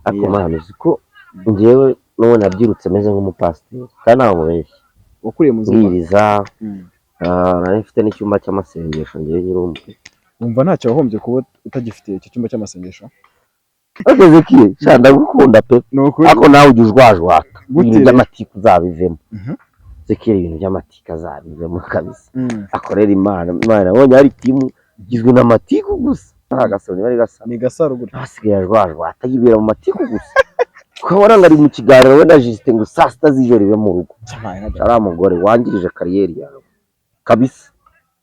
Ariko Yeah. man, uzi ko njyewe n'ubu nabyirutse meze nk'umupasiteri, kandi ntawe mubeshya. Wakuriye mu nzu y'Imana. Mbwiriza. Nari mfite n'icyumba cy'amasengesho njyewe nkiri umwe. Wumva ntacyo wahombye kuba utagifite icyo cyumba cy'amasengesho? Bageze ki sha, ndagukunda pe. Ni ukuri. Ariko nawe ujya ujwajwata. Gute ibintu rero? By'amatiku uzabivemo. Zekeri, ibintu by'amatiku azabivemo kabisa. Akorera Imana. Imana abonye hari team igizwe n'amatiku gusa, ari agasaro niba ari gasaro. Ni Gasaro gutya. Asigaye ajwajwata, yibera mu matiku gusa, ukabona ngo ari mu kiganiro we na Justin ngo saa 6 z'ijoro ibe mu rugo. Cyamaye nka data. Ari mugore wangirije career yawe kabisa.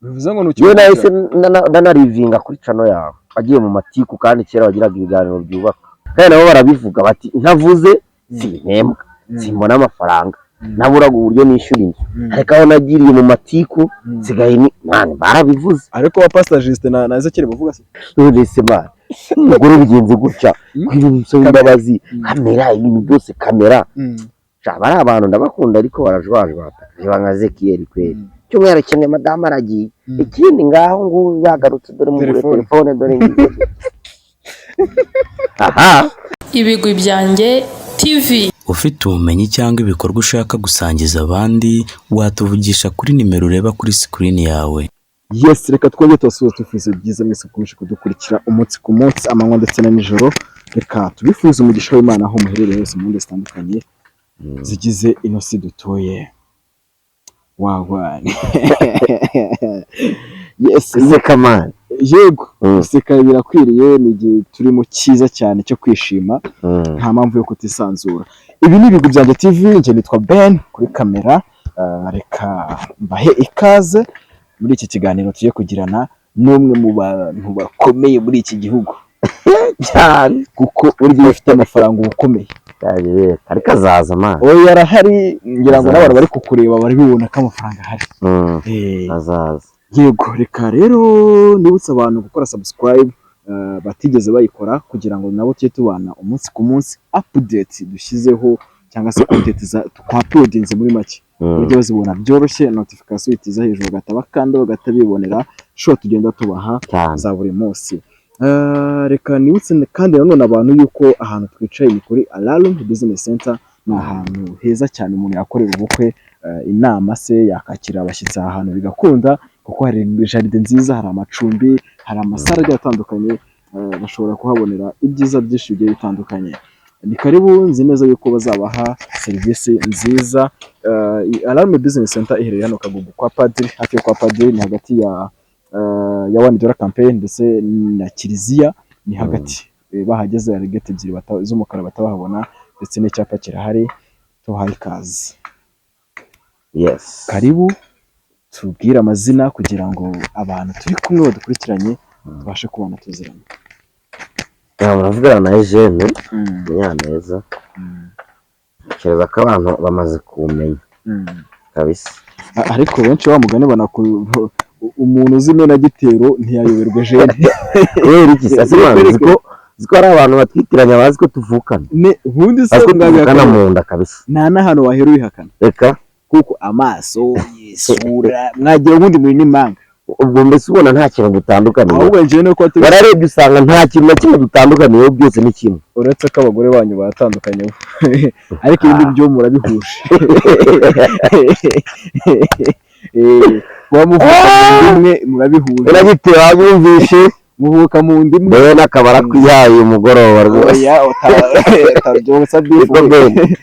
Bivuze ngo Yewe, nahise ntukiri ndanarivinga kuri channel yawe, agiye mu matiku, kandi kera wagiraga ibiganiro byubaka, kandi nabo barabivuga bati: "Ntavuze simpembwa, simbona amafaranga, naburaga uburyo nishyura inzu, ariko aho nagiriye mu matiku nsigaye ni man." Barabivuze. Ariko wa Pastor Justin na Ezekiel bavuga se? None se man, umugore bigenze gutya, ibintu nsaba imbabazi, kamera, ibintu byose kamera. Sha, bari abantu ndabakunda, ariko barajwajwata. Reba nka Zekiyeli kweri, cyumweru kimwe madamu aragiye, ikindi ngaho ngubu yagarutse, dore mugure Telefone. Telefone dore ngiye aha. Ibigwi Byanjye TV. Ufite ubumenyi cyangwa ibikorwa ushaka gusangiza abandi, watuvugisha kuri nimero ureba kuri screen yawe. Yes, reka twongere tubasuhuze, tubifurize byiza mwese mukomeje kudukurikira umunsi ku munsi, amanywa ndetse na nijoro. Reka tubifurize umugisha w'Imana aho muherereye hose mu ngeri zitandukanye zigize ino si dutuye. Wagwan, yes. Seka man. Yego. Guseka birakwiriye, ni igihe turimo cyiza cyane cyo kwishima. Nta mpamvu yo kutisanzura. Ibi ni Ibigwi Byanjye TV, njye nitwa Ben kuri kamera. Reka mbahe ikaze muri iki kiganiro tugiye kugirana n'umwe mu bantu bakomeye muri iki gihugu. Cyane. Kuko burya iyo ufite amafaranga uba ukomeye. Cyane, ariko azaza man. Oya, arahari, ngira ngo Azaza. n'abantu bari kukureba bari bibona ko amafaranga ahari. Azaza. Yego, reka rero nibutse abantu gukora subscribe batigeze bayikora, kugira ngo nabo tujye tubana umunsi ku munsi, update dushyizeho cyangwa se content twa-uploadinze muri make, bajye bazibona byoroshye, notification itiza hejuru, bagahita bakanda, bagahita bibonera show tugenda tubaha za buri munsi. Reka nibutse kandi nanone abantu yuko ahantu twicaye ni kuri Alarum Business Center. Ni ahantu heza cyane umuntu yakorera ubukwe, inama se, yakakira abashyitsi aha hantu bigakunda, kuko hari jardin nziza, hari amacumbi, hari amasare agiye atandukanye, bashobora kuhabonera ibyiza byinshi bigiye bitandukanye. Ni karibu, nzi neza yuko bazabaha serivisi nziza. Alarm Business Center iherereye hano Kagugu kwa Padiri, hafi yo kwa Padiri, ni hagati ya One Dollar Campaign ndetse na Kiliziya, ni hagati. Bahageze hari gate ebyiri z'umukara batabahabona, ndetse n'icyapa kirahari. Tuhaye ikaze. Yes. Karibu, tubwire amazina kugira ngo abantu turi kumwe badukurikiranye tubashe kubana tuziranye. Muravugana na Eugene Munyaneza. Ntekereza ko abantu bamaze kumenya kabisa. Ariko benshi wa mugani banaku umuntu uzi imenagitero ntiyayoberwa Jene. Kubera iki se? Man, uzi ko hari abantu batwitiranya, bazi ko tuvukana? Ne ubundi se Bazi ko tuvukana mwabihakana? mu nda kabisa. Nta n'ahantu wahera ubihakana. Reka. Kuko amaso, isura, mwagira ubundi muri n'impanga. Ubwo mbese ubona nta kintu dutandukaniye? Ahubwo njyewe nuko turi Wararebye usanga nta kintu na kimwe dutandukaniyeho, byose ni kimwe. Uretse ko abagore banyu baratandukanye, ariko ibindi byo murabihuje. Kuba muvuka mu nda imwe murabihuje. Urabitewe wabyumvishe. Muvuka mu nda imwe. Rero n'akabara kwihaye umugoroba rwose. Oya, utabyotsa beef. Niko Ben.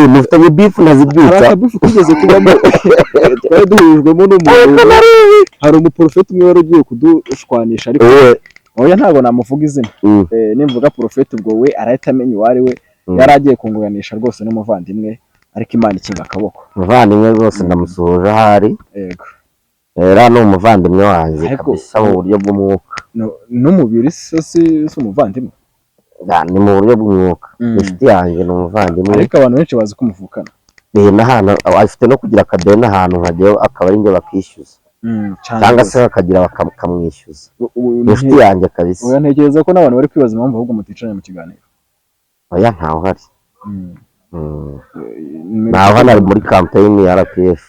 Mufitanye beef Hari ntazibyutsa. Akabeef tugeze kubamo, twari duhujwemo n'umuntu, hari umuporofeti umwe wari ugiye kudushwanisha, ariko oya, ntabwo namuvuga izina. Nimvuga porofeti ubwo we arahita amenya uwo ari we. Yari agiye kunguganisha rwose n'umuvandimwe, ariko Imana ikinga akaboko. Umuvandimwe rwose ndamusuhuje ahari. Yego. Era ni umuvandimwe wanjye Ariko kabisa mu buryo bw'umwuka. N'umubiri se si umuvandimwe? Ya, ni mu buryo bw'umwuka. Inshuti yanjye, ni umuvandimwe. Ariko abantu benshi bazi ko muvukana. N'ahantu afite no kugira akadeni ahantu nkajyayo akaba ari njye bakishyuza, Cyane cyangwa rwose. se bakagira bakamwishyuza. Ni inshuti yanjye kabisa. Oya, ntekereza ko n'abantu bari kwibaza impamvu ahubwo muticaranye mu kiganiro. Oya, ntawe uhari. Ntawe uhari, ari muri campaign ya RPF.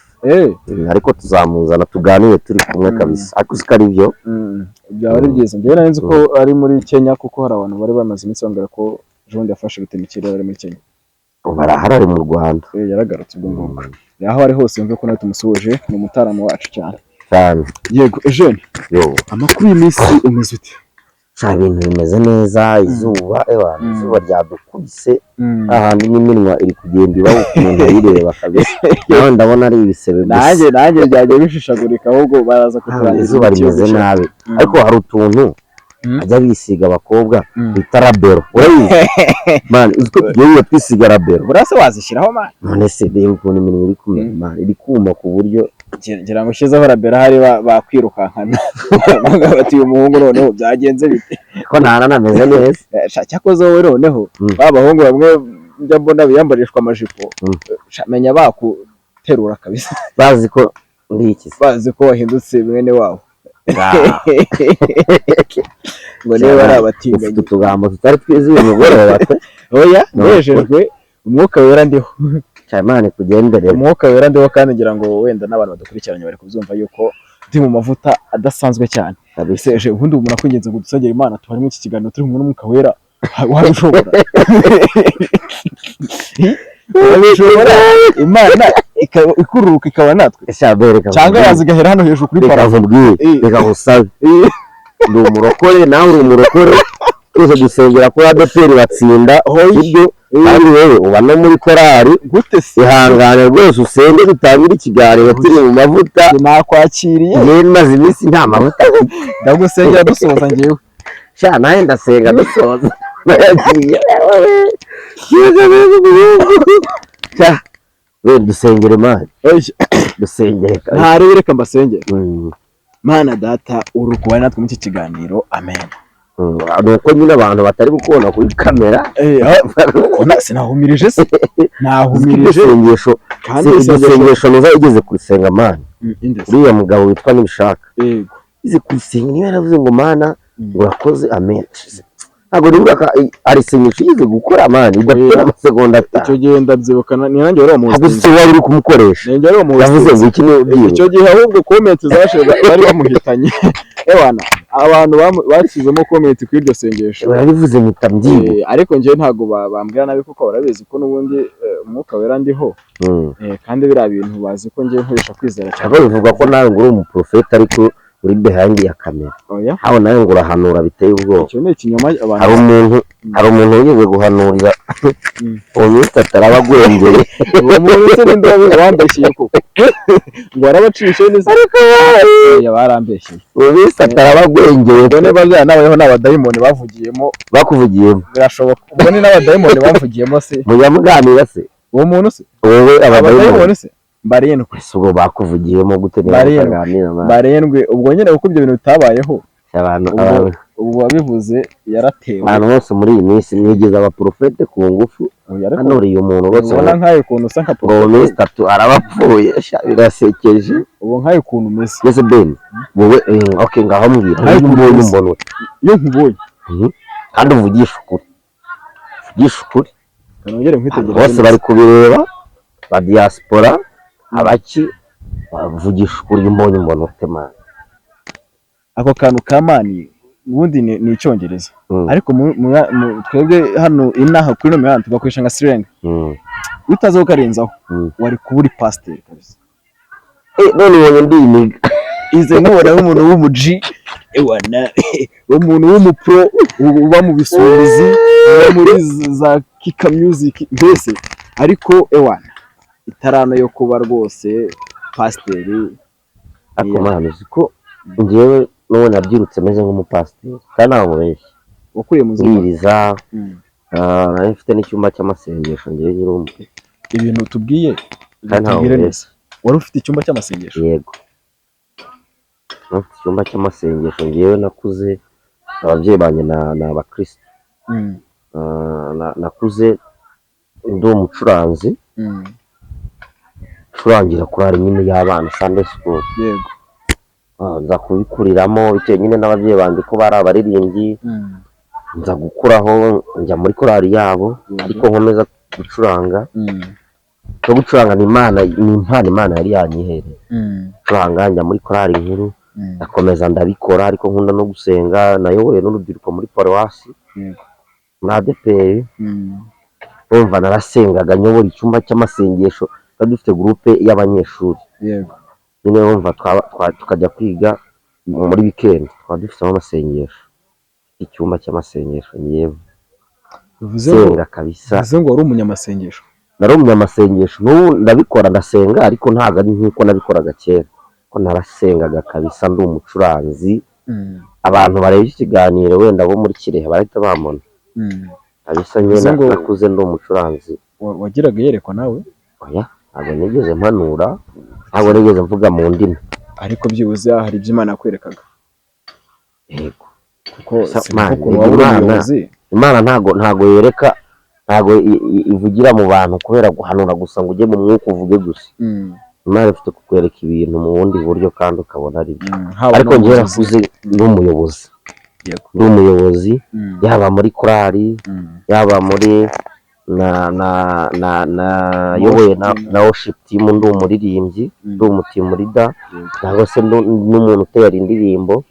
Ariko tuzamuzana tuganire turi kumwe kabisa, ariko uzi ko ari byo. Byaba ari byiza. Njyewe nari nzi ko ari muri Kenya, kuko hari abantu bari bamaze iminsi bambwira ko Ejo bundi yafashe rutemikirere ari muri Kenya. Ubu arahari, ari mu Rwanda. Yaragarutse ubwo ngubwo. Aho ari hose yumve ko nawe tumusuhuje, ni umutaramu wacu cyane. Cyane. Yego, Eugene. Yo. Amakuru y'iminsi, umeze ute? Sha, ibintu bimeze neza. Izuba, ewa, izuba ryadukubise ahandi n'iminwa iri kugenda iba ukuntu ayireba kabisa, nawe ndabona ari ibisebe gusa. Nanjye byagiye bishishagurika, ahubwo baraza kuturangiza Izuba imiti yo rimeze gushyira. nabi, ariko hari utuntu ajya bisiga abakobwa bita Labello, urabizi man? Uzi ko tugiye twisiga Labello? Buriya se wazishyiraho, man? None se reba ukuntu iminwa iri kumera, man, iri kuma ku buryo Ngira ngo ushyizeho Labello ahari bakwirukankana, bavuga bati: "Uyu muhungu noneho byagenze bite?" Ko ntaranameze neza. Sha, cyakoze wowe noneho ba bahungu bamwe njya mbona biyambarishwa amajipo, sha, menya bakuterura kabisa. Bazi ko ndi iki se? Bazi ko wahindutse mwene wabo. Ah. Ngo niba ari abatinganyi. Ufite utugambo tutari twiza uyu mugoroba pe. Oya. No. Nejejwe, umwuka wera ndiho. Cyane, Imana ikugenderere. Umwuka wera ndiho, kandi ngira ngo wenda n'abantu badukurikiranye bari kubyumva yuko ndi mu mavuta adasanzwe cyane. Kabisa. Ese eje, ubundi umuntu akwinginze ngo dusengere Imana tubari muri iki kiganiro turi kumwe n'umwuka wera, wabishobora? Wabishobora, Imana ikururuka ikaba natwe? Sha, bereka Cyangwa yaza igahera hano hejuru kuri reka parafo? nkubwire. Reka nkusabe. Ndi umurokore, nawe uri umurokore, twese dusengera kuri ADEPR batsinda, sibyo? Kandi wowe uba no muri korari. Gute se? Ihangane rwose usenge dutangire ikiganiro turi mu mavuta. Nakwakiriye. Njyewe maze iminsi nta mavuta. Ndagusengera dusoza njyewe. Sha, nawe ndasenga dusoza. Nayagiye. Sha, we dusengere, Imana. Oya. Dusengere kabisa. Ntarebe, reka mbasengere. Mana Data, uri kubana natwe muri iki kiganiro, amen. Ni uko nyine abantu batari gukubona kuri kamera. Sinahumirije se? Nahumirije. Isengesho Kandi iryo isengesho sengesho nuza igeze kurisenga, Mana. Indese. Uriya mugabo witwa Nibishaka ize kurisenga, niba yaravuze ngo: "Mana, urakoze, amen." Ntabwo nibuka hari isengesho yigeze gukora, man, idafite n'amasegonda Icyo 5. gihe ndabyibuka, ni nanjye wari Ntabwo wamuhostinze. se wari uri kumukoresha? Ni njye wari Yavuze wamuhostinze. ngo iki ni ubyibushye. Icyo gihe ahubwo comment zashe bari bamuhitanye, ewana, abantu bashyizemo comment kuri iryo sengesho. Urabivuze mpita mbyibuka. Ariko njyewe ntabwo bambwira nabi, kuko barabizi ko n'ubundi umwuka wera ndiho. Kandi biriya bintu bazi ko ngiye nkoresha kwizera cyane. Ntabwo bivugwa ko nawe ngo uri umuprofeti, ariko uri behind ya kamera? Oya. Habo nawe ngo urahanura biteye ubwoba. Icyo ni ikinyoma abantu. Hari umuntu wigeze guhanurira uwo minsi ataraba agwengeye. Uwo muntu se ninde wambeshyeye koko? Ngo warabacishe neza? Ariko Oya, barambeshyeye. Uwo minsi ataraba agwengeye. Ubwo niba byanabayeho n'abadayimoni bavugiyemo. Bakuvugiyemo? Birashoboka, ubwo ni n'abadayimoni bamvugiyemo se. Mujya muganira se? Uwo muntu se? Wowe abadayimoni. Abadayimoni se barindwi. Ese ubwo bakuvugiyemo gute niba Barindwi. mutaganira, man? Barindwi ubwo nyine, kuko ibyo bintu bitabayeho. Abantu Ubwo abantu ubwo wabivuze yaratewe. Abantu bose muri iyi minsi mwigeze abaprofete ku ngufu. Oya, ariko Hanuriye umuntu rwose ubona nkayo ukuntu usa nka ngo mu minsi 3 araba apfuye. Sha, birasekeje. Ubu nkayo ukuntu umeze. Mbese Ben, wowe okay, ngaho mbwira. Nkayo Iyo ukuntu umbonye umeze. umbona ute? Iyo nkubonye Kandi uvugisha ukuri, uvugisha ukuri. Kanongere Abantu nkwitegereze bose neza. bari kubireba, ba diaspora, abaki, bavugisha ukuri. Iyo umbonye umbona ute, man? Ako kantu ka man ubundi ni icyongereza, ariko twebwe hano inaha kuri ino mihanda tugakoresha nka slang. Utazi ukarenzaho, wari kuba uri pasiteri kabisa. None ubonye ndi iniga? Ize nkubona nk'umuntu w'umuji, ewana, umuntu w'umupro uba mu bisumizi, uba muri za Kika Music mbese, ariko ewana, itarano yo kuba rwose pasiteri. Ariko Yeah. man, uzi ko njyewe n'ubu nabyirutse meze nk'umupasiteri, kandi ntabwo mubeshya. Wakuriye mu nzu? Mbwiriza. Nari mfite n'icyumba cy'amasengesho njyewe nkiri umwe. Ibintu tubwiye Kandi ntabwo tubwire mubeshya. neza, wari ufite icyumba cy'amasengesho? Yego, nari mfite icyumba cy'amasengesho. Njyewe nakuze ababyeyi banjye ni abakristo. Nakuze ndi umucuranzi, ncurangira korali nyine y'abana, Sunday school. Nza kubikuriramo bitewe nyine n'ababyeyi banjye ko bari abaririmbyi. Nza gukuraho njya muri korali yabo, ariko nkomeza gucuranga. No gucuranga ni Imana, ni impano Imana yari yanyihereye. Gucuranga, njya muri korali nkuru, ndakomeza ndabikora, ariko nkunda no gusenga. Nayoboye n'urubyiruko muri paruwasi. Muri ADEPR urumva narasengaga, nyobora icyumba cy'amasengesho. Twari dufite groupe y'abanyeshuri. Nyine urumva tukajya kwiga muri weekend, twaba dufitemo amasengesho, icyumba cy'amasengesho yewe. Bivuze ngo Senga kabisa. Bivuze ngo wari umunyamasengesho. Nari umunyamasengesho, n'ubu ndabikora, ndasenga, ariko ntabwo ari nk'uko nabikoraga kera, ko narasengaga kabisa ndi umucuranzi. Abantu bareba iki kiganiro wenda bo muri Kirehe barahita bambona kabisa nyine. Bivuze ngo Nakuze ndi umucuranzi. Wagiraga iyerekwa nawe? Oya, ntabwo nigeze mpanura, ntabwo nigeze mvuga mu ndimi. Ariko byibuze hari ibyo Imana yakwerekaga. Yego. Kuko sinumva Man, ukuntu waba uri umuyobozi. Imana ntago yereka, ntago ivugira mu bantu kubera guhanura gusa, ngo ujye mu mwuka uvuge gusa. Imana ifite kukwereka ibintu mu bundi buryo kandi ukabona ari byo. Haba Ariko no mu njyewe nzozi. nakuze ndi umuyobozi. Ndi umuyobozi, yaba muri korali, yaba muri na yoboye na Worship team. Na worship team, ndi umuririmbyi, ndi umu team leader, cyangwa se n'umuntu utera indirimbo.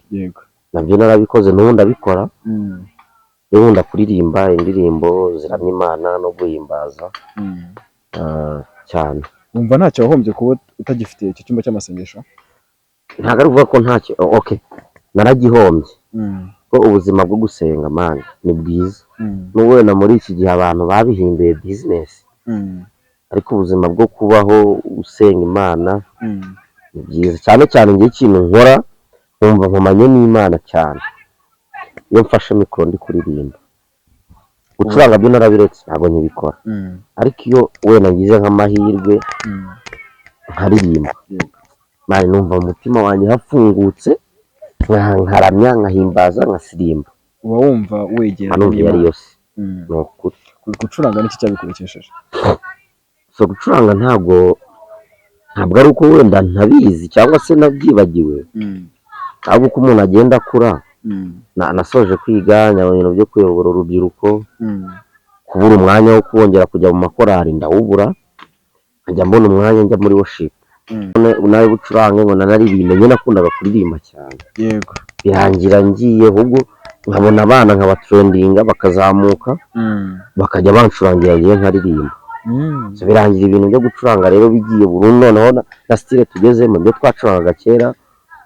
Nabyo narabikoze, n'ubu ndabikora. Nkunda kuririmba indirimbo ziramya Imana no guhimbaza cyane. Wumva ntacyo wahombye kuba utagifite icyo cyumba cy'amasengesho? Ntabwo ari ukuvuga ko ntacyo, okay, naragihombye, ko ubuzima bwo gusenga, man, ni bwiza, n'ubwo wenda muri iki gihe abantu babihinduye business, ariko ubuzima bwo kubaho usenga Imana ni byiza cyane cyane. Njye ikintu nkora nkumva nkomanye n'Imana cyane iyo mfashe mikoro ndi kuririmba. Gucuranga byo narabiretse, ntabwo nkibikora, ariko iyo wenda ngize nk'amahirwe nkaririmba, man, numva mu mutima wanjye hafungutse, nkaramya, nkahimbaza, nkasirimba. Uba wumva wegeranye Numva iyo ari n'Imana. yo si ni ukuri. Gucuranga niki cyabikurekesheje? So gucuranga ntabwo ari uko wenda ntabizi cyangwa se nabyibagiwe, ahubwo uko umuntu agenda akura, nasoje kwiga njya mu bintu byo kuyobora urubyiruko, kubura umwanya wo kongera kujya mu makorari ndawubura, nkajya mbona umwanya njya muri worship. Nawe bucurange ngo nanaririmbe, njye nakundaga kuririmba cyane. Birangira ngiye ahubwo nkabona abana nkabatraininga bakazamuka, bakajya bancurangira ngiye nkaririmba. So birangira ibintu byo gucuranga rero bigiye burundu. Noneho na style tugezemo, ibyo twacurangaga kera,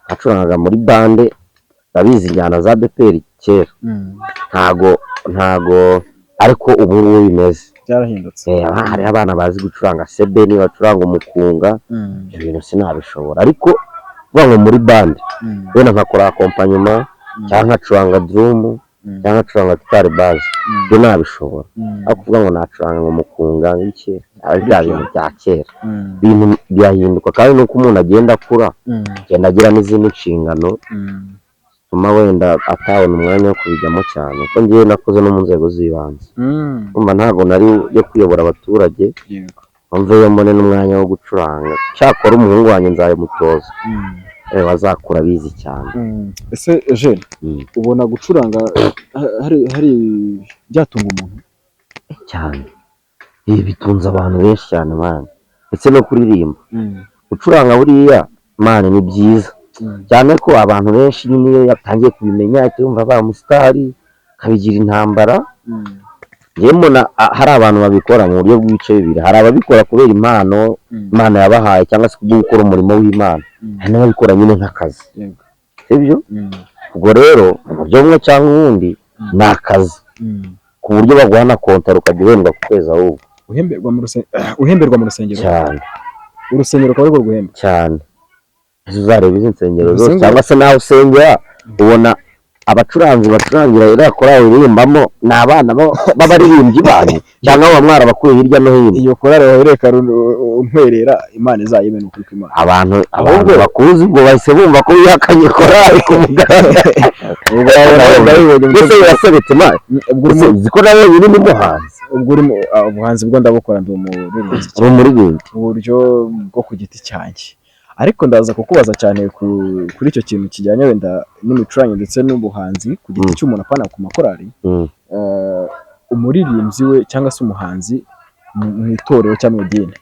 twacurangaga muri band, urabizi injyana za ADEPR kera, ntago ariko ubu ngubu bimeze. Byarahindutse. Hariho abana bazi gucuranga sebeni, bacuranga umukunga. Ibyo bintu sinabishobora, ariko kuvuga ngo muri band wenda nkakora accompagnement, cyangwa nkacuranga drum, cyangwa nkacuranga guitare basse, ibyo nabishobora. Ariko kuvuga ngo nacuranga ngo umukunga nk'iki, ari bya bintu bya kera. Ibintu birahinduka, kandi nuko umuntu agenda akura, agenda agira n'izindi nshingano zituma wenda atabona umwanya wo kubijyamo cyane, kuko njyewe nakoze no mu nzego z'ibanze. Urumva ntabwo nari yo kuyobora abaturage mveyo mbone n'umwanya wo gucuranga. Cyakora umuhungu wanjye nzabimutoza, azakura abizi cyane. Ese Eugene, ubona gucuranga hari byatunga umuntu? Cyane, ibi bitunze abantu benshi cyane, man, ndetse no kuririmba. Gucuranga buriya, man, ni byiza cyane, ko abantu benshi nyine iyo yatangiye kubimenya ahita yumva abaye umusitari, akabigira intambara. Njyewe mbona hari abantu babikora mu buryo bw'ibice bibiri. Hari ababikora kubera impano Imana yabahaye, cyangwa se kubwo gukora umurimo w'Imana. Hari n'ababikora nyine nk'akazi. Sibyo? Ubwo rero mu buryo bumwe cyangwa ubundi ni akazi, ku buryo baguha na kontaro ukajya uhembwa ku kwezi ahubwo. Uhemberwa mu rusengero? Cyane. Urusengero rukaba arirwo ruguhemba? Cyane. Ese uzareba izi nsengero Bivuze zose, cyangwa se nawe usengera, ubona abacuranzi bacurangira iriya korali uririmbamo ni abana b'abaririmbyi banyu, cyangwa baba mwarabakuye hirya no hino? Iyo korali wahereka untwerera, Imana izayimena, ukuri kw'Imana. Abantu bakuzi ubwo bahise bumva ko wihakanye korali ku mugaragaro. Ubwo wabibonye. Mbese birasebetse, man. Ubwo urimo Uzi ko nawe uri n'umuhanzi? Ubwo urimo ubuhanzi bwo ndabukora, ndi umuririmbyi. Uri umuririmbyi. Mu buryo bwo ku giti cyanjye, ariko ndaza kukubaza cyane kuri icyo kintu kijyanye wenda n'imicurangire ndetse n'ubuhanzi ku giti cy'umuntu, apana ku makorali. Umuririmbyi we cyangwa se umuhanzi mu itorero cyangwa mu idini,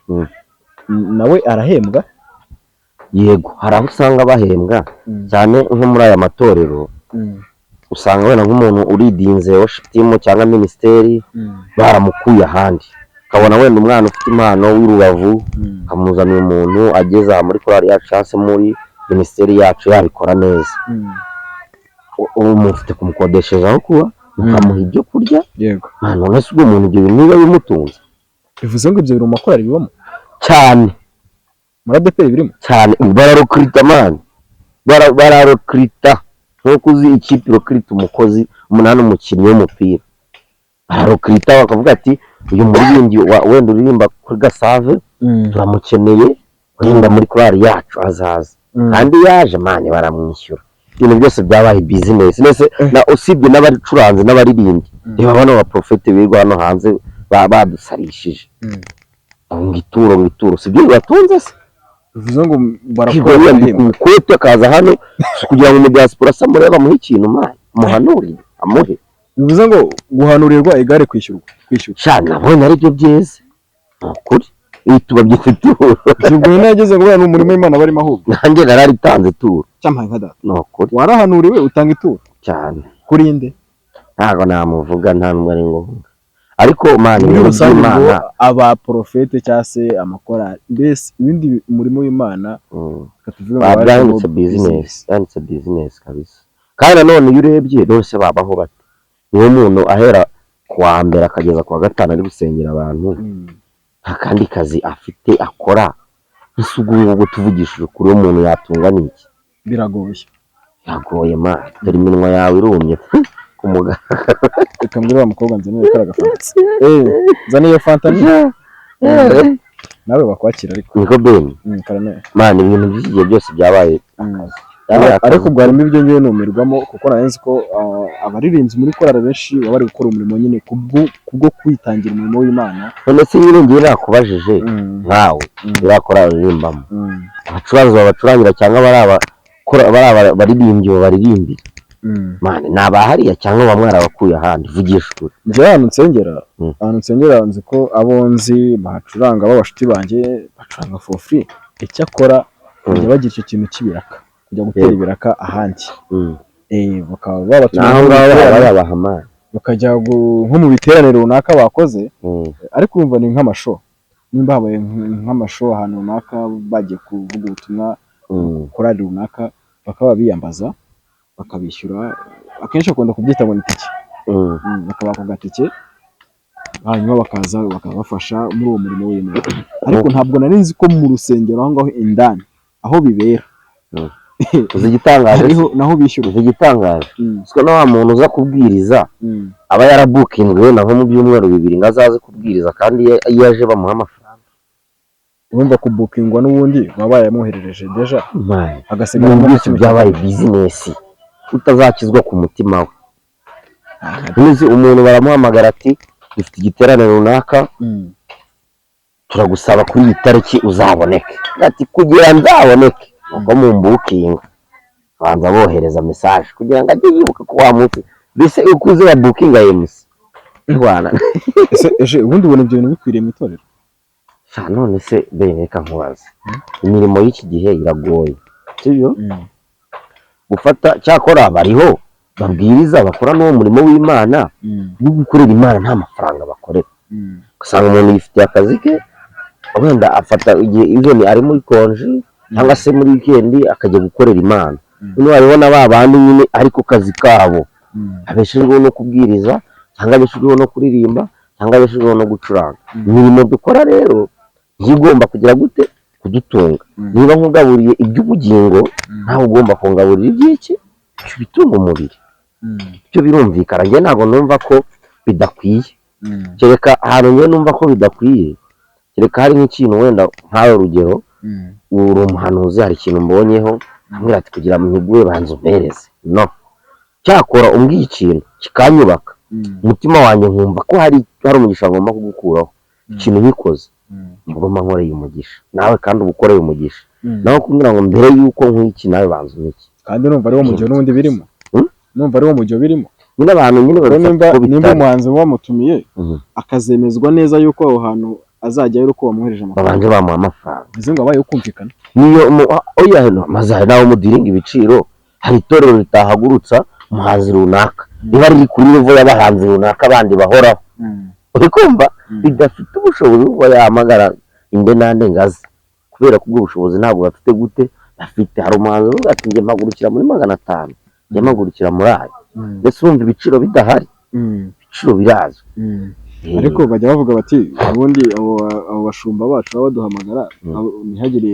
nawe arahembwa? Yego, hari aho usanga bahembwa cyane, nko muri aya matorero. Usanga wenda nk'umuntu uleadinze worship team cyangwa ministry baramukuye ahandi, ukabona wenda umwana ufite impano w'i Rubavu akamuzanira umuntu ageze aha muri korali yacu cyangwa se muri ministry yacu, yabikora neza. Ubu mufite kumukodeshereza aho kuba, mukamuha ibyo kurya. None se ubwo umuntu ibyo bintu niba bimutunze? Bivuze ngo ibyo biri mu makorali bibamo? Cyane. Muri ADEPR birimo? Cyane, bararecruita man. Bararecruita nk'uko uzi ikipe irecruita umukozi umunani, umukinnyi w'umupira. Bararecruita bakavuga ati: "Uyu muririmbyi wenda uririmba kuri Gasave turamukeneye wenda muri korali yacu, azaza." Kandi yaje man, baramwishyura. Ibintu byose byabaye business mbese, na usibye n'abacuranzi n'abaririmbyi. Reba bano baprofete birirwa hano hanze badusarishije ngo ituro, ngo ituro, si byo bibatunze se? Bivuze ngo barakora, Kigwa barahembwa. Ikote akaza hano kugira ngo umudiaspora ase amurebe, amuhe ikintu man, amuhanurire, amuhe. Bivuze ngo guhanurirwa igare kwishyura. Sha, nabonye aribyo byiza, ni ukuri, ibi tubabyita ituro. Ubwo nageze ngo ni umurimo w'Imana barimo ahubwo. Nanjye nararitanze ituro. Cyampaye nka data. Ni ukuri. Warahanuriwe utanga ituro? Cyane. Kuri nde? Ntabwo namuvuga, nta n'umwe ari ngombwa, ariko man, Muri ibintu rusange ngo by'Imana abaporofete cyangwa se amakorali, mbese ibindi umurimo w'Imana, reka tuvuge ngo byahindutse bajemo. Business, byahindutse business kabisa. Kandi nanone iyo urebye bose babaho bate? Niwo muntu ahera ku wa mbere akageza ku wa gatanu ari gusengera abantu, nta kandi kazi afite akora. Ese ubwo ngubwo, tuvugishije ukuri, uwo muntu yatunga n'iki? Biragoye. Biragoye man, dore iminwa yawe irumye ku mugaragaro. Reka mbwire wa mukobwa nzanire kariya gafanta, nzane iyo fanta ni nawe bakwakira ariko. Niko Ben. Karame. Man, ibintu by'iki gihe byose byabaye byabaye akazi. Ariko ubwo harimo ibyo ngewe numirwamo, kuko nari nzi ko abaririmbyi muri korali benshi baba bari gukora umurimo nyine kubwo kwitangira umurimo w'Imana. None se nyine ngewe nakubajije, nkawe uriya korali uririmbamo, abacuranzi babacurangira cyangwa bari abaririmbyi babaririmbira, man, ni abahariya cyangwa bamwe mwarabakuye ahandi? Vugisha ukuri. Njyewe ahantu nsengera, ahantu nsengera nzi ko abo nzi bahacuranga b'abashuti banjye bacuranga for free. Icyakora bajya bagira icyo kintu cy'ibiraka, kujya gutera ibiraka ahandi. Bakaba babatumira Naho nko mu ngaho baba biterane, bayabaha man. bakajya nko mu biterane runaka bakoze. Ariko urumva ni nk'amashow, nimba habaye nk'amashow ahantu runaka bagiye kuvuga ubutumwa, korali runaka bakaba biyambaza bakabishyura. Akenshi bakunda kubyita ngo ni itike. Bakabaka agatike, hanyuma bakaza bakabafasha muri uwo murimo w'Imana. Ariko ntabwo nari nzi ko mu rusengero aho ngaho indani aho bibera Uzi igitangaje? hariho naho bishyura. Uzi igitangaje? Siko na wa muntu uza kubwiriza aba yarabookinzwe wenda nko mu byumweru 2 ngo azaze kubwiriza, kandi iyo aje bamuha amafaranga. Urumva kubookingwa n'ubundi baba bayamwoherereje déjà, Man, hagasigara ibintu nko byose kimwe byabaye business, utazakizwa ku mutima we. Ntuzi umuntu baramuhamagara ati: "Dufite igiterane runaka, turagusaba kuri iyi tariki uzaboneke." Ati: "Kugira nzaboneke nuko mumbookinga." Banza bohereza message kugira ngo ajye yibuka ko wa munsi, mbese uko uzi wa bookinga MC Rwanda. Ese eje ubundi ubona ibyo bintu bikwiriye mu itorero? Sha, none se bene, reka nkubaze, imirimo y'iki gihe iragoye, sibyo? Gufata, cyakora bariho babwiriza bakora n'uwo murimo w'Imana wo gukorera Imana nta mafaranga bakorera. Ugasanga umuntu yifitiye akazi ke, wenda afata igihe, even ari muri konji cyangwa se muri weekend, akajya gukorera Imana. Noneho hariho na ba bandi nyine ariko kazi kabo abeshejweho no kubwiriza cyangwa abeshejweho no kuririmba cyangwa abeshejweho no gucuranga. Imirimo dukora rero niyo igomba kugira gute? Kudutunga. Niba nkugaburiye iby'ubugingo, nawe ugomba kungaburira iby'iki? Ibitunga umubiri. Ibyo birumvikana. Njye ntabwo numva ko bidakwiye, kereka ahantu njye numva ko bidakwiye, kereka hari nk'ikintu wenda nkawe, urugero, uri umuhanuzi, hari ikintu mbonyeho, ambwira ati: "Kugira ngo nkiguhe banza umpereze." No cyakora umbwiye ikintu kikanyubaka umutima wanjye, nkumva ko hari umugisha ngomba kugukuraho, ikintu nkikoze, nibwo mba nkoreye umugisha nawe, kandi uba ukoreye umugisha nawe. Kumbwira ngo mbere y'uko nk'iki nawe banza umpiki. Kandi numva ari wo mujyo n'ubundi birimo. Numva ari wo mujyo birimo. Nyine abantu nyine Kuko babifata nimba uko nimba bitari. umuhanzi bamutumiye, akazemezwa neza yuko aho hantu azajyayo ari uko bamwohereje amafaranga, babanje bamuha amafaranga. Bivuze ngo abayeho kumvikana. Niyo oya, maze hari n'abo mudealinga ibiciro, hari itorero ritahagurutsa. Umuhanzi runaka riba riri kuri level y'abahanzi runaka abandi bahoraho, uri kumva, bidafite ubushobozi bwo kuba yahamagara inde nande ngazi, kubera ko ubwo bushobozi ntabwo bafite. Gute bafite? Hari umuhanzi uvuga ati: "Njye mpagurukira muri 500, njye mpagurukira muri ayo." Mbese urumva ibiciro bidahari? Ibiciro birazwi. Ariko bajya bavuga bati ubundi abo bashumba bacu baba baduhamagara, ntihagire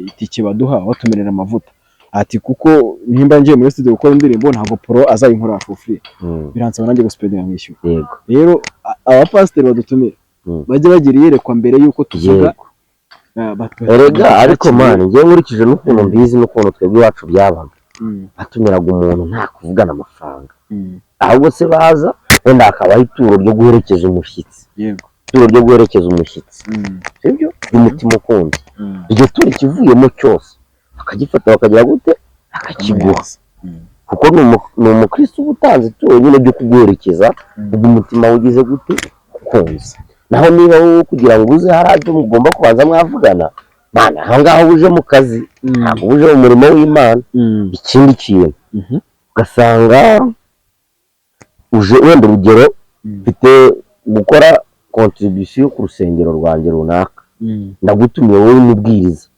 itike baduha, batumerera amavuta, ati kuko nimba ngiye muri studio gukora indirimbo, ntabwo pro azayinkorera for free, biransaba nanjye guspendinga nkishyura. Rero abapasiteri badutumira bajye bagira iyerekwa mbere y'uko tuvuga. Erega ariko man, njyewe nkurikije n'ukuntu mbizi n'ukuntu twebwe iwacu byabaga, batumiraga umuntu nta kuvugana amafaranga, ahubwo se baza wenda hakabaho ituro ryo guherekeza umushyitsi, ituro ryo guherekeza umushyitsi, sibyo, ry'umutima ukunze. Iryo turo ikivuyemo cyose bakagifata, bakagira gute, bakakiguha, kuko ni umukristo uba utanze ituro nyine ryo kuguherekeza, ubwo umutima ugize gute, ukunze. Naho niba wowe kugira ngo uze hari ibyo mugomba kubanza mwavugana, mana, aho ngaho uje mu kazi, ntabwo uje mu murimo w'Imana. Ikindi kintu, ugasanga uje wenda, urugero, mfite gukora contribution ku rusengero rwanjye runaka, ndagutumiye wowe umubwiriza,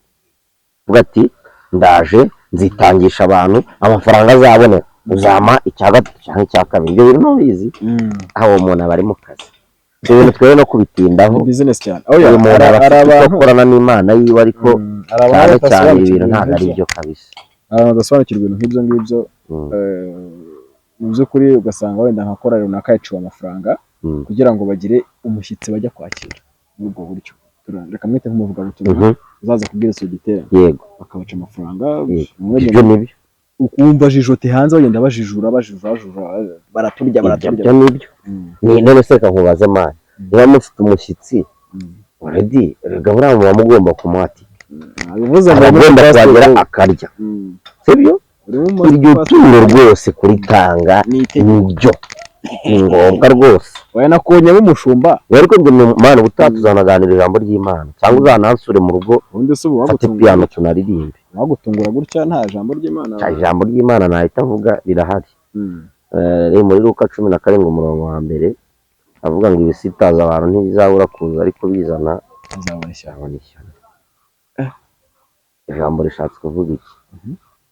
uvuga ati: "Ndaje nzitangisha abantu, amafaranga azaboneka uzampa icya gatatu cyangwa icya kabiri." Ibyo bintu ntubizi, aho uwo muntu aba ari mu kazi. Ibyo bintu twebwe no kubitindaho. Ni business cyane. Uyu Oya, muntu hari aba hari afite icyo abantu akorana n'Imana yiwe, ariko hari abantu cyane cyane ibi badasobanukirwa bintu ntabwo ari ibintu byo kabisa. Hari abantu badasobanukirwa ibintu nk'ibyo ngibyo. Mu by'ukuri ugasanga wenda nka korali runaka yaciwe amafaranga kugira ngo bagire umushyitsi bajya kwakira muri ubwo buryo. Reka mwite nk'umuvugabutumwa uzaza kubwiriza icyo giterane, bakabaca amafaranga. Bamwe Ibyo nibyo. Ukumva jijote hanze, bagenda bajijura, bajijura, bajijura, baraturya, Ibyo baraturya. Byo nibyo. Ni none se reka nkubaze, man, niba mufite umushyitsi already, erega buriya muba mugomba kumuha tike. Bivuze ngo aba muri agomba pasiteri kuhagera akarya, sibyo? Urimo Iryo turo rwose kuritanga ni itegeko. Nibyo, ni ngombwa rwose. Oya, nakonyemo umushumba. Ariko njye mana, ubutaha tuzanaganira ijambo ry'Imana, cyangwa uzanansure mu rugo, Ubundi se ubu mfate wagutungura piyano tunaririmbe. Wagutungura gutya nta jambo ry'Imana? Cya ijambo ry'Imana nahita avuga rirahari. Riri muri Luka 17 umurongo wa mbere, avuga ngo ibisitaza abantu ntibizabura kuza, ariko bizana azabona ishyano. Azabona ishyano. Ijambo rishatse kuvuga iki?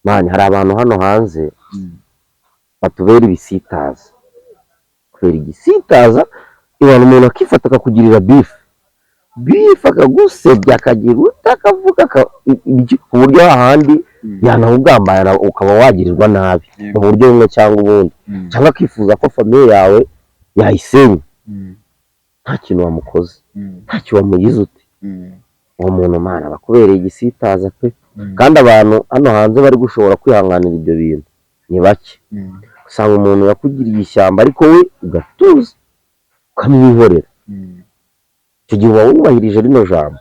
Man, hari abantu hano hanze batubera ibisitaza. Kubera igisitaza, ibona umuntu akifata akakugirira beef, beef, akagusebya, akagira uta akavuga ku buryo ahandi yanawugambana, ukaba wagirirwa nabi mu buryo bumwe cyangwa ubundi, cyangwa akifuza ko famille yawe yayisenya nta kintu wamukoze, ntacyo wamugize ute. Uwo muntu, mana, aba akubereye igisitaza pe. Kandi abantu hano hanze bari gushobora kwihanganira ibyo bintu ni bake. Usanga umuntu yakugiriye ishyamba, ariko we ugatuza ukamwihorera. Icyo gihe uba wubahirije rino jambo.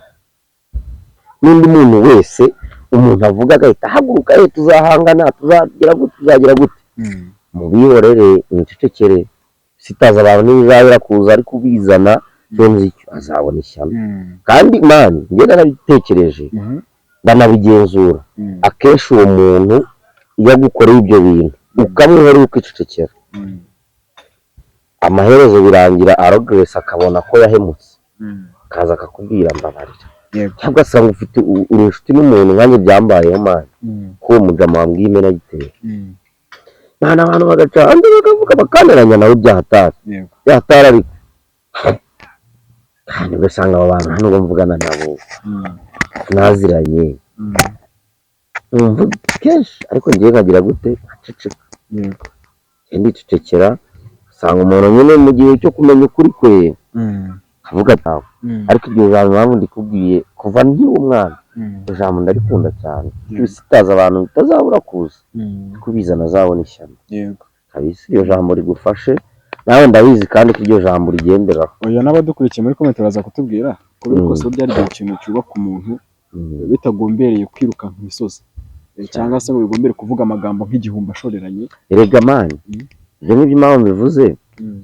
N'undi muntu wese umuntu avuga agahita ahaguruka: "Eh, tuzahangana, tuzagira gute, tuzagira gute," mubihorere, mwicecekere. Sitaza abantu ntibizabera kuza, ariko ubizana, icyo nzi cyo azabona ishyano. Kandi man, njye narabitekereje, ndanabigenzura, akenshi uwo muntu iyo agukoreye ibyo bintu ukamwihorera, ukicecekera, amaherezo birangira arogresi, akabona ko yahemutse, akaza akakubwira: "Mbabarira." Cyangwa ugasanga ufite uri inshuti n'umuntu, nkanjye byambayeho, man, ko uwo mujama wambwiye imenagitero, nta abantu bagaca hanze bakavuga, bakanteranya nawe byahatari, byahatari. Ariko kandi ugasanga abo bantu nta nubwo mvugana nabo, tunaziranye, numva kenshi, ariko ngewe nkagira gute, nkaceceka. Njye ndicecekera. Usanga umuntu nyine mu gihe cyo kumenya ukuri kwe avuga ati "Aho." Ariko iryo jambo, impamvu ndikubwiye, kuva nkiri umwana iryo jambo ndarikunda cyane: ibisitaza abantu bitazabura kuza, kubizana azabona ishyano. Kabisa iryo jambo rigufashe nawe, ndabizi kandi ko iryo jambo rigenderaho. Oya, n'abadukurikiye muri comment baraza kutubwira ko biri kose burya ari ikintu cyubaka umuntu bitagombereye kwirukanka imisozi, cyangwa se ngo bigombere kuvuga amagambo nk'igihumbi ashoreranye. Erega man, ibyo ngibyo impamvu bivuze,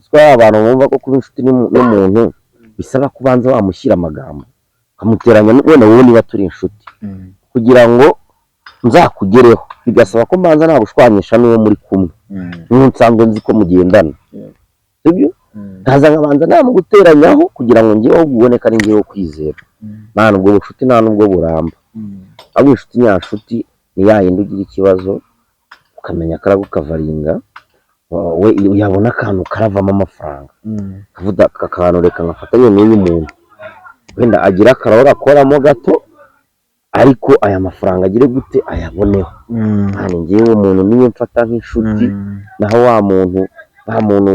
siko abantu bumva ko kuba inshuti n'umuntu bisaba kubanza wamushyira amagambo, ukamuteranya, wenda wowe niba turi inshuti, kugira ngo nzakugereho bigasaba ko mbanza nagushwanyisha n'uwo muri kumwe, n'uwo nsanzwe nzi ko mugendana, sibyo? Nkaza nkabanza namuguteranyaho kugira ngo njyewe ubone ko ari njyewe kwizera. Nta nubwo bucuti, nta nubwo buramba. Ahubwo inshuti nyanshuti ni ya yindi ugira ikibazo ukamenya karagukavaringa, we yabona akantu karavamo amafaranga, akavuga aka kantu reka ngafatanye n'uyu muntu, wenda agira akarahuri akoramo gato, ariko aya mafaranga agire gute ayaboneho. Kandi njyewe umuntu niwe mfata nk'inshuti. Naho wa muntu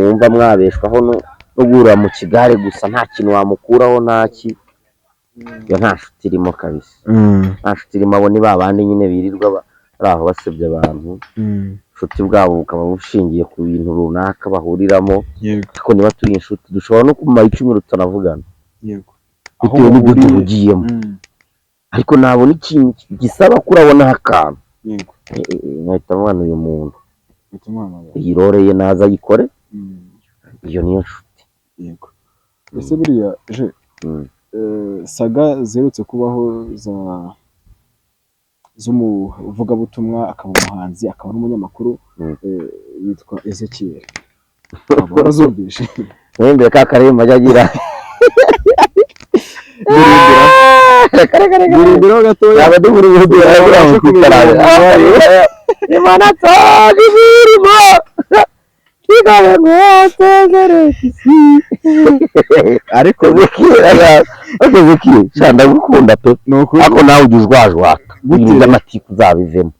wumva mwabeshwaho no guhurira mu kigare gusa, nta kintu wamukuraho, ntaki, iyo nta nshuti irimo kabisa, nta nshuti irimo. Abo ni ba bandi nyine birirwa bari aho basebya abantu, ubucuti bwabo bukaba bushingiye ku bintu runaka bahuriramo. Ariko niba turi inshuti, dushobora no kumara icyumweru tutanavugana bitewe n'ibyo duhugiyemo, ariko nabona ikintu gisaba ko urabonaho akantu, nkahita mubona uyu muntu, Uhita umuhamagara. iyi role ye naza ayikore. Iyo niyo nshuti. Yego. Ese buriya je saga ziherutse kubaho za z'umuvugabutumwa, akaba umuhanzi, akaba n'umunyamakuru, yitwa Ezekiel, waba warazumvishe? Mwembere ka karemba ajya agira. Reka, reka, reka. Ndirimbiraho gatoya. Yaba dukura ibihugu Wabasha kumenya. Imana tsoga imirimo kigabe ngwatezere isi. Ariko Ezekiel, sha ndagukunda pe. Ni ukuri. Ariko nawe ujya ujwajwata Gute? Ibintu by'amatiku uzabivemo.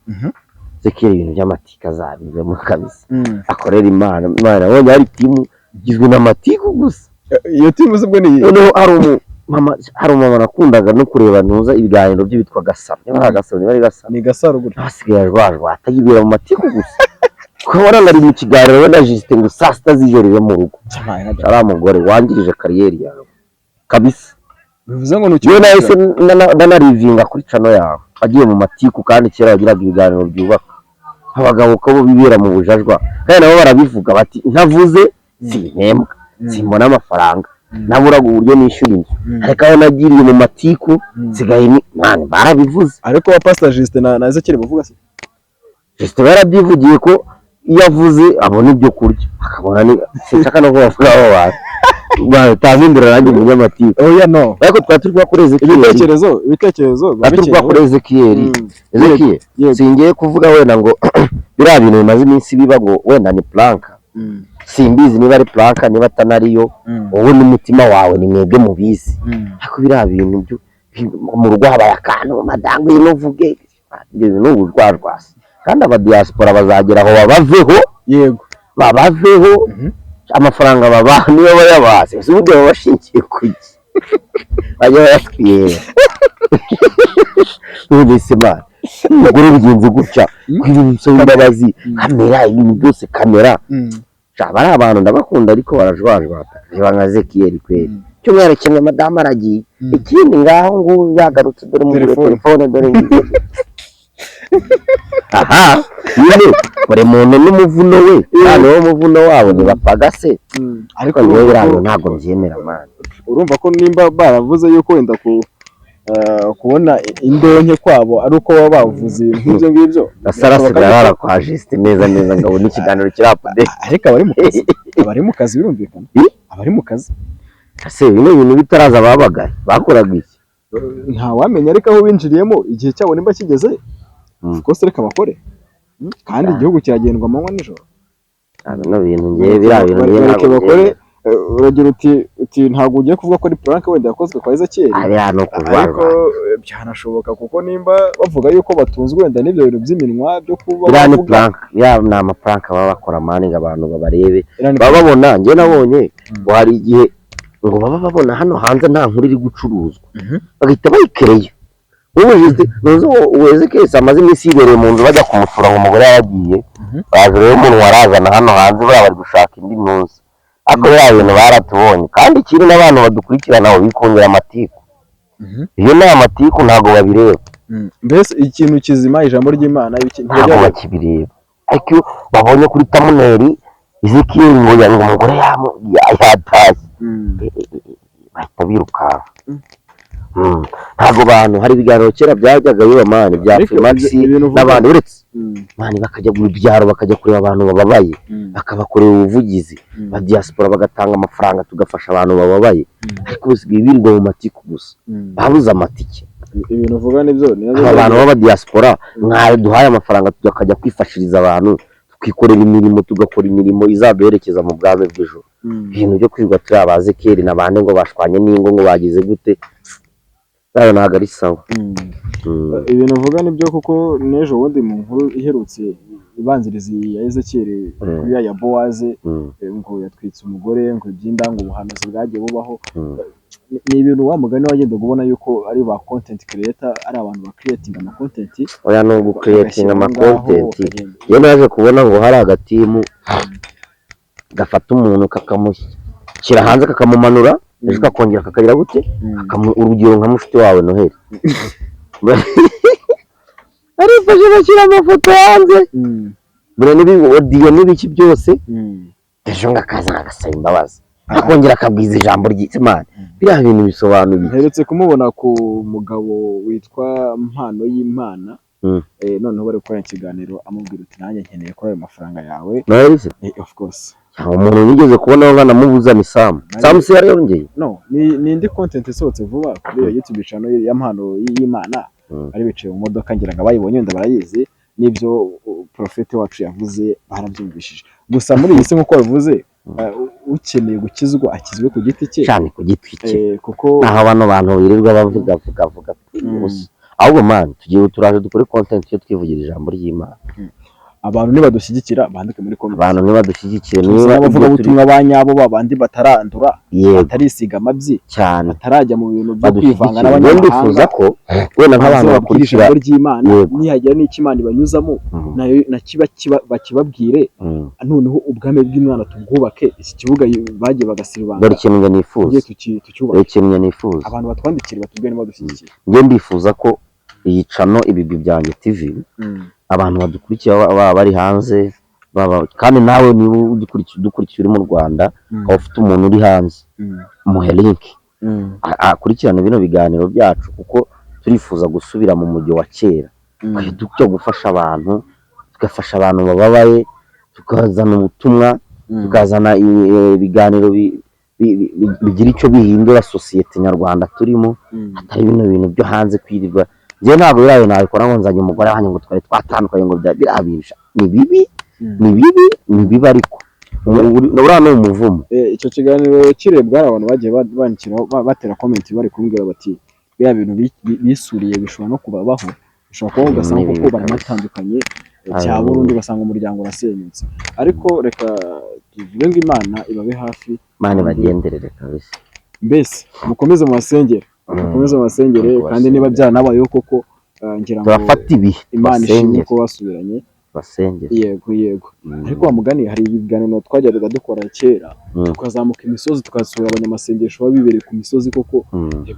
Ezekiel, ibintu by'amatiku azabivemo kabisa. Akorera Imana. Imana abonye hari team igizwe n'amatiku gusa. Iyo team uzi ubwo ni iyihe? Noneho hari umumama nakundaga no kureba, ntuza ibiganiro bye, bitwa Gasaro, niba ari Gasaro, niba ari Gasaro. Ni Gasaro gutya. Hasigaye ajwajwata, yibera mu matiku gusa, ukabona ngo ari mu kiganiro we na Justin ngo saa 6 z'ijoro iwe mu rugo. Ari mugore wangirije career yawe kabisa. Bivuze ngo Yewe, ntukiri nahise nanarivinga kuri channel yawe, agiye mu matiku, kandi kera wagiraga ibiganiro byubaka. Abagabo ko bo bibera mu bujajwa, kandi nabo barabivuga bati ntavuze simpembwa, simbona amafaranga, naburaga uburyo nishyura inzu, ariko aho nagiriye mu matiku nsigaye ni man, barabivuze. Ariko wa Pastor Justin na Ezekiel bavuga se? Justin yarabyivugiye ko iyo avuze abona ibyo kurya, akabona ni sinshaka no kubavuga abo bantu batampindura nanjye umunyamatiku. Oya, no. Ariko twari turi kuba kuri Ezekiel. Ibitekerezo biba Twari turi kuba kuri bikenewe. Ezekiel. Ezekiel, Yego. singiye kuvuga wenda ngo biriya bintu bimaze iminsi biba ngo wenda ni prank. Simbizi niba ari prank, niba atanariyo. Wowe n'umutima wawe ni mwebwe mubizi. Ariko biriya bintu byo mu rugo habaye akantu, madamu ngwino uvuge, ibyo bintu ni ubujwajwasi, kandi abadiaspora bazagera aho babaveho. Babaveho. Amafaranga babaha niyo bayabaze, ese ubundi baba bashingiye ku iki? Bajya bayatwihera. None se man, umugore bigenze gutya, kwira umusaba imbabazi, kamera, ibintu byose kamera. Aba ari abantu ndabakunda, ariko barajwajwata. Reba nka Zekiyeli kweri, icyumweru kimwe madamu aragiye, ikindi ngaho ngubu yagarutse, dore umugore, Telefone. Telefone dore ngiye. Aha nyine buri muntu n'umuvuno we, kandi uwo muvuno wabo ntibapagase. Ariko njyewe biriya bintu ntabwo mbyemera, man. Urumva ko nimba baravuze yuko wenda ku kubona indonke kwabo ari uko baba bavuze ibintu nk'ibyo ngibyo. Gasarasi arara kwa Justin neza neza, ngabona ikiganiro kiri update. Ariko abari mu kazi birumvikana, abari mu kazi. Ese bino bintu bitaraza babagaye bakoraga iki? Ntawamenya, ariko aho binjiriyemo igihe cyabo nimba kigeze, of course reka bakore. Kandi igihugu kiragendwa amanywa nijoro. Ah, bino bintu ngewe, biriya bintu ngewe Bareke ntabwo bakore. mbyemera. Uragira uti ntabwo ugiye kuvuga ko ari prank wenda yakozwe kwa Ezekiel. Ariya ni Ariko ukujwajwa. Byanashoboka, kuko nimba bavuga yuko batunzwe wenda n'ibyo bintu by'iminwa byo kuba Biriya ni bavuga. prank, biriya ni amaprank baba bakora, man, ngo abantu babarebe. Biriya ni Baba babona, njye nabonye ngo hari igihe ngo baba babona hano hanze nta nkuru iri gucuruzwa, bagahita bayikereya. Ubu Justin, ntuzi uwo Ezekiel amaze iminsi yibereye mu nzu, bajya kumusura ngo umugore yaragiye. Baje rero, umuntu warazana hano hanze, buriya bari gushaka indi ntuzi, ariko biriya bintu baratubonye. Kandi ikindi n'abantu badukurikirana aho bikundira amatiku. Iyo ni amatiku ntabwo babireba. Mbese ikintu kizima, ijambo ry'Imana, Ntabwo ntibajya bakibireba, ariko iyo babonye kuri thumbnail Ezekiel ngo ngo umugore yatashye, bahita birukanka. Ntabwo bantu hari ibiganiro kera byajyaga biba, man, bya Ariko Primax ibintu uvuga- n'abandi uretse, man, bakajya mu byaro, bakajya kureba abantu bababaye, bakabakorera ubuvugizi, ba diaspora bagatanga amafaranga, tugafasha abantu bababaye. Ariko bisigaye birirwa mu matiku gusa, babuze amatike. Ibintu uvuga nibyo, ni nabyo. Aba bantu b'aba diaspora mwaduhaye amafaranga tukajya kwifashiriza abantu, tukikorera imirimo, tugakora imirimo izaduherekeza mu bwami bw'ijuru. Ibintu byo kwirirwa turi abazekeri na bande ngo bashwanye n'ingo, ngo bagize gute, bayo ntabwo ari sawa. Ibintu uvuga nibyo, kuko n'ejo bundi mu nkuru iherutse ibanziriza iyi ya Ezekiel, kuri ya Bowaze, ngo yatwitse umugore, ngo iby'inda, ngo ubuhanuzi bwagiye bubaho. Ni ibintu wa mugani wagendaga ubona yuko ari ba content creator, ari abantu ba creating ama content. Oya, ni ugucreatinga ama bagashyira aho ngaho, content. bakagenda. Iyo naje kubona ngo hari agateam gafata umuntu kakamushyira hanze, kakamumanura, ejo kakongera kakagira gute? Urugero nka mushiti wawe Noheli arifashe bashyira amafoto hanze, buriya n'ibi audio n'ibiki byose, ejo ngo akaza agasaba imbabazi, akongera akabwiza ijambo ry'Imana. Biriya bintu bisobanuye iki? Mperutse kumubona ku mugabo witwa Mpano y'Imana. Noneho bari gukora ikiganiro, amubwira uti: "Nanjye nkeneye kuri ayo mafaranga yawe." Noheli se? Of course. Cyangwa umuntu nigeze kubonaho nkanamubuza ni Sam. Sam se yari yongeye? No, ni indi content isohotse vuba kuri iyo YouTube channel ya Mpano y'Imana. Bari bicaye mu modoka, ngira ngo abayibonye wenda barayizi, n'ibyo profete wacu yavuze barabyumvishije. Gusa muri iyi si, nk'uko babivuze, ukeneye gukizwa akizwe ku giti cye. Cyane, ku giti cye. Kuko Naho bano bantu birirwa bavuga vuga vuga ubusa. Ahubwo man, tugiye, turaje dukore content yo twivugira ijambo ry'Imana. Abantu nibadushyigikira bandike muri comment. Abantu nibadushyigikire, Tuzi niba ibyo turi n'abavugabutumwa ba nyabo, babandi batarandura, batarisiga amabyi, batarajya mu bintu byo kwivanga Badushyigikire. Njye ndifuza n'abanyamahanga, ko wenda nk'abantu baze babwire bakurikira ijambo ry'Imana. Nihagira n'icyo Imana ibanyuzamo, nayo nakiba bakibabwire. Noneho ubwami bw'Imana tubwubake. Iki kibuga bagiye bagasibanga, Dore ikintu njye nifuza. Tujye tucyubake. Dore ikintu njye nifuza. Abantu batwandikire, batubwire niba badushyigikiye. Njye ndifuza ko iyi channel Ibigwi Byanjye TV, abantu badukurikiye baba bari hanze, baba kandi nawe niba udukurikiye uri mu Rwanda, ukaba ufite umuntu uri hanze, muhe link akurikirane bino biganiro byacu, kuko turifuza gusubira mu mujyi wa kera, tukajya tujya gufasha abantu, tugafasha abantu bababaye, tukazana ubutumwa, tukazana ibiganiro bigira icyo bihindura sosiyete nyarwanda turimo, atari bino bintu byo hanze kwirirwa. Njyewe ntabwo biriya bintu nabikora ngo nzanye umugore wanjye ngo twari twatandukanye, ngo biriya bintu ni bibi, ni bibi, ni bibi, ariko uriya ni umuvumo. Icyo kiganiro kirebwa, hari abantu bagiye bandikiraho, batera comment, bari kumbwira bati biriya bintu bisuriye bishobora no kubabaho, bishobora kubaho, ugasanga Ni koko bibi. baranatandukanye, cya Ah, burundu, ugasanga umuryango urasenyutse. Ariko reka tuvuge ngo Imana ibabe hafi. Imana ibagenderere kabisa. Mbese mukomeze mubasengere, mukomeze mubasengere. Kubasengera. Kandi niba byaranabayeho koko, ngira ngo Turafata ibihe. Imana ishimwe Tubasengere. ko basubiranye. Tubasengere. Yego. Ariko wa mugani, hari ibiganiro twajyaga dukora kera, tukazamuka imisozi, tugasura abanyamasengesho baba bibereye ku misozi koko,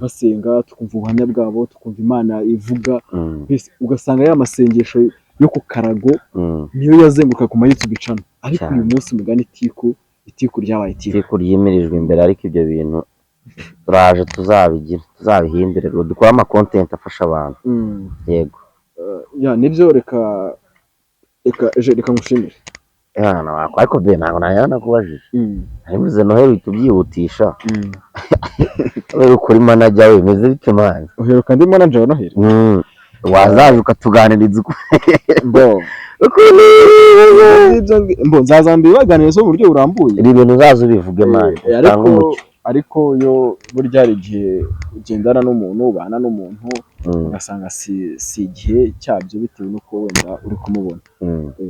basenga, tukumva ubuhamya bwabo, tukumva Imana ivuga. Mbese ugasanga ya masengesho yo ku karago niyo yazenguruka ku ma YouTube channel. Ariko uyu munsi mugani, itiku, itiku ryabaye itiku. Itiku ryimirijwe imbere, ariko ibyo bintu turaje tuzabigira, tuzabihindure, dukore ama content afasha abantu. Yego. Ya, nibyo. Reka reka reka ngushimire. Yana wako, ariko be ntabwo nari nakubajije. Narivuze Noheli uhita ubyihutisha. Kubera ukuri manager we bimeze bite, man? Uheruka ndi manager wa Noheli? Wazaje ukatuganiriza uko Mbo ukuntu ibyo mbo nzaza mbibaganiriza mu buryo burambuye. Ibi bintu uzaza ubivuge, man, utange ariko umucyo. Ariko yo burya hari igihe ugendana n'umuntu, ubana n'umuntu, ugasanga si igihe cyabyo, bitewe n'uko wenda uri kumubona.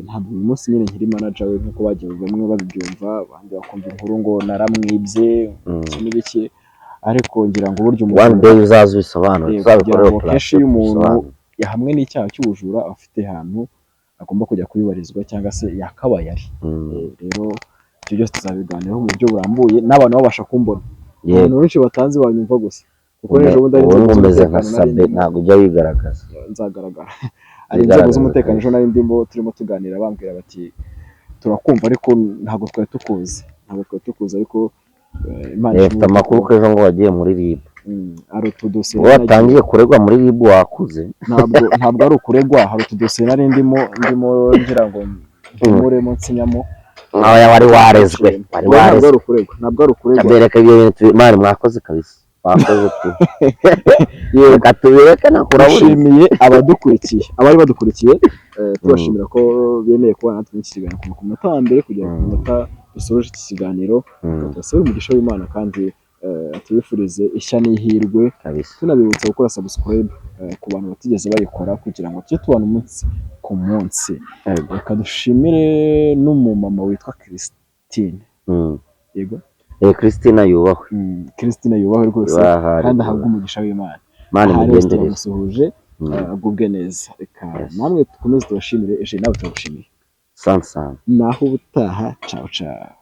Ntabwo uyu munsi nyine nkiri manager we nk'uko bagiye bamwe babibyumva, abandi bakumva inkuru ngo naramwibye, iki n'ibiki. Ariko ngira ngo burya umuntu One day uzaza ubisobanure, kugira tuzabikorere ngo kenshi operation iyo umuntu tubisobanure. yahamwe n'icyaha cy'ubujura, aba afite ahantu agomba kujya kubibarizwa cyangwa se yakabaye ari. Rero ibyo byose tuzabiganiraho mu buryo burambuye n'abantu babasha kumbona. Abantu benshi batanzi banyumva gusa, kuko n'ejo bundi ari Ubu inzego umeze nka z'umutekano nari Sabe, ndimo. Ntabwo ujya wigaragaza. Nzagaragara. Hari inzego Wigaragaza z'umutekano kabisa. ejo nari ndimo, turimo tuganira, bambwira bati: "Turakumva ariko ntabwo twari tukuzi, ntabwo twari tukuzi." Ariko Imana Mfite ishimwe amakuru ko ko ejo ngo wagiye muri RIB. Hari utudosiye Ubwo watangiye kuregwa muri RIB wakuze. Ntabwo ari ukuregwa, hari utudosiye nari ndimo ngira ngo nkemuremo nsinyamo. Nkaho wari warezwe, wari Oya, ntabwo warezwe. ari ukuregwa, ntabwo ari ukuregwa. Bereka ibyo bintu mani mwakoze kabisa, wakoze tu. Yego. Reka tubireke nakura buri. Dushimiye abadukurikiye, abari badukurikiye, tubashimira ko bemeye kubana natwe muri iki kiganiro kuva ku munota wa mbere kugera ku munota dusoje iki kiganiro. Tubasabire umugisha w'Imana kandi tubifurize ishya n'ihirwe, Kabisa. tunabibutsa gukora subscribe ku bantu batigeze bayikora kugira ngo tujye tubana umunsi ku munsi. Reka dushimire n'umumama witwa Christine. Yego. Christina yubahwe. Christine yubahwe rwose Yubahwe. kandi ahabwe umugisha w'Imana. Mana Aha rero imugendereze. turamusuhuje, agubwe neza. Reka namwe dukomeze tubashimire. Eje, nawe turagushimiye. Sana sana. Naho ubutaha, ciao ciao.